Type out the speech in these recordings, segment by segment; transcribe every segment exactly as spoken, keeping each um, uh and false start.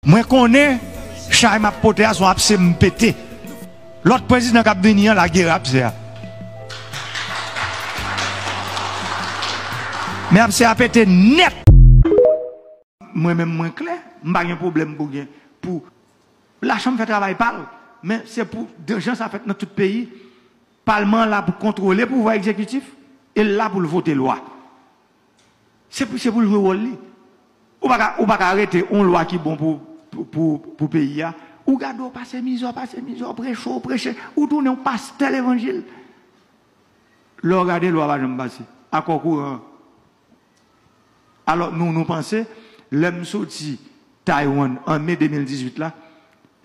Mwen konnen chay m ap pote a se yon apse m pete. Lòt prezidan k ap vini an, lagere apse a. Men apse a pete nèt. Mwen menm, mwen klè, m pa gen pwoblèm pou gen, pou lachanm fè travay pa l, men se pou jan sa fèt nan tout peyi. Palman an la pou kontwole pouvwa egzekitif, e l la pou l vote lwa. Se pou, se pou l jwe wòl li. Ou pa ka, ou pa ka rete yon lwa ki bon pou, pou, pou, pou peyi a. Ou gade w pase mizè, w pase mizè, w preche, w preche, ou tounen yon pastè levanjil. Lè w gade lwa pa janm pase. Akò kouran an. Alò, nou, nou panse, lè m soti Taiwan an me de mil dizuit la,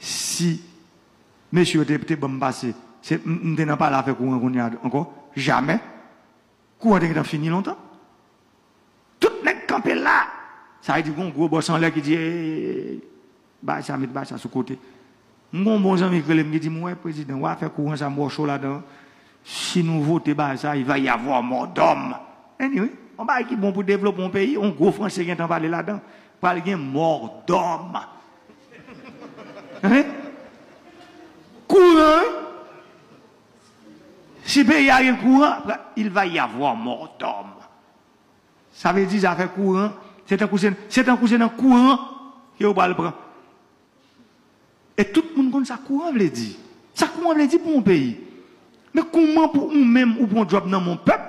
si mesye yo te, te ban m pase, se, m, m te nan pale afè kouran kounye a ankò? Jamè. Kouran te gentan fini lontan. Tout nèg kanpe la. Sa vle di gon gwo bòs anlè ki di, "Ey, bay sa, met bay sa sou kote." M gon bon zanmi ki rele m ki di m, "Wè, prezidan, wè afè kouran sa, m wè w cho ladan. Si nou vote bay sa, il va y avoir mort d'homme." Anyway, yon bagay ki bon pou devlope yon peyi, yon gwo franse gentan pale ladan. Pral gen mort d'homme. Hein? Kouran, wi. Si peyi a gen kouran, il va y avoir mort d'homme. Sa vle di zafè kouran, se tankou se, se tankou se nan kouran ke yo pral pran. E tout moun konn sa kouran vle di. Sa kouran vle di pou yon peyi. Men kouman pou ou menm ou pran djòb nan men yon pèp?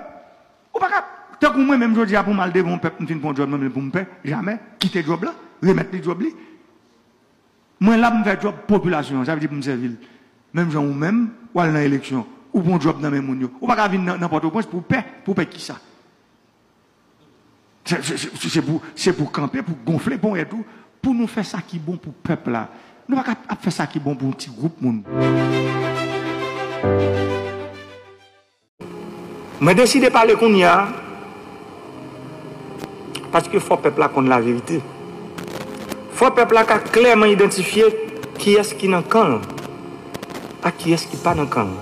Ou pa ka, tankou mwen menm jodi a pou m al devan yon pèp, m fin pran djòb nan men l pou m pè, jamè, kite djòb la, remèt li djòb li. Mwen la pou m fè djòb popilasyon an, sa vle di pou m sèvi l. Menm jan ou menm, w al nan eleksyon, ou pran djòb nan men moun yo. Ou pa ka vin nan, nan Pòtoprens pou w pè, pou w pè kisa? Se, se, se, se pou, se pou kanpe, pou gonfle ponyèt ou, pou nou fè sa ki bon pou pèp la. Nou pa ka ap fè sa ki bon pou yon ti gwoup moun. Mwen deside pale kounye a, paske fò pèp la konn laverite. Fò pèp la ka klèman idantifye kiyès ki nan kan l ak kiyès ki pa nan kan l.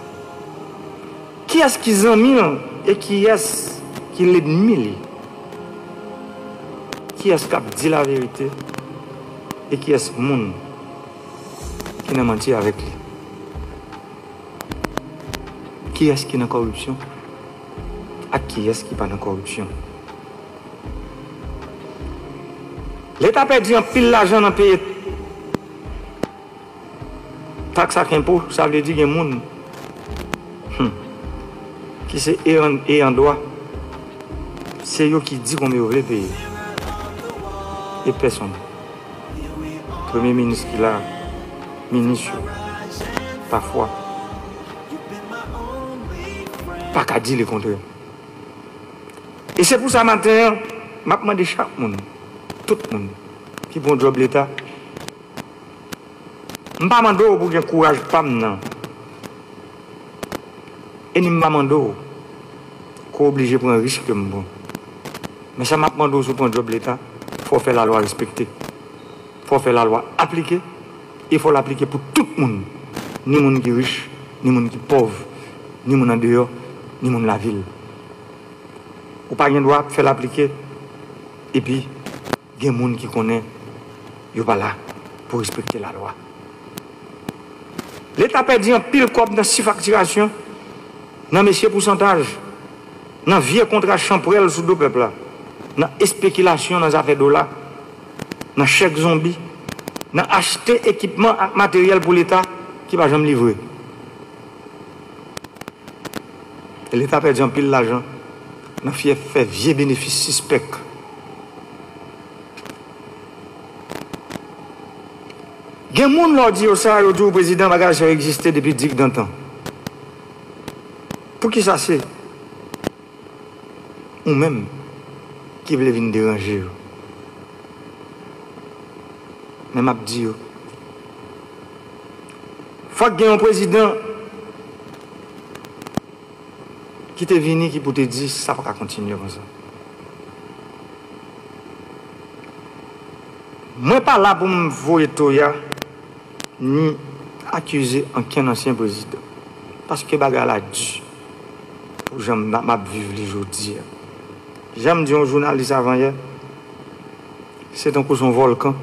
Kiyès ki zanmi l e kiyès ki lènmi li. Kiyès k ap di laverite e kiyès moun ki nan manti avèk li. Kiyès ki nan kòripsyon ak kiyès ki pa nan kòripsyon. Leta pèdi anpil lajan nan peye taks ak enpo, sa vle di gen moun, hmm, ki se eyan, eyan dwa, se yo ki di konbyen yo vle peye. E pèsonn. Premye minis ki la, minis yo, pafwa, pa ka di lekontrè. E se pou sa maten an, m ap mande chak moun, tout moun ki pran djòb leta, m pa mande w pou gen kouraj pa m nan. E ni m pa mande w ke w oblije pran risk ke m pran. Men sa m ap mande w, si w pran djòb leta, fò w fè lalwa respekte. Fò w fè lalwa aplike, e fò l aplike pou tout moun, ni moun ki rich, ni moun ki pòv, ni moun andeyò, ni moun lavil. Ou pa gen dwa ap fè l aplike, epi gen moun ki konnen yo pa la pou respekte lalwa. Leta pèdi anpil kòb nan sifaktirasyon, nan mesye pousantaj, nan vye kontra chanpwèl sou do pèp la, nan espekilasyon nan zafè dola, nan chèk zonbi, nan achte ekipman ak materyèl pou leta ki pa janm livre. E leta pèdi anpil lajan nan fè, fè vye benefis sispèk. Gen moun, lè w di yo sa, yo di w, prezidan, bagay sa yo egziste depi digdantan. Poukisa se ou menm ki vle vin deranje yo? Men m ap di yo, fòk gen yon prezidan ki te vini ki pou te di sa pa ka kontinye konsa. Mwen pa la pou m voye toya ni akize ankenn ansyen prezidan. Paske bagay la di pou jan m, m ap viv li jodi a. Jan m di yon jounalis avan yè, se tankou se yon vòlkan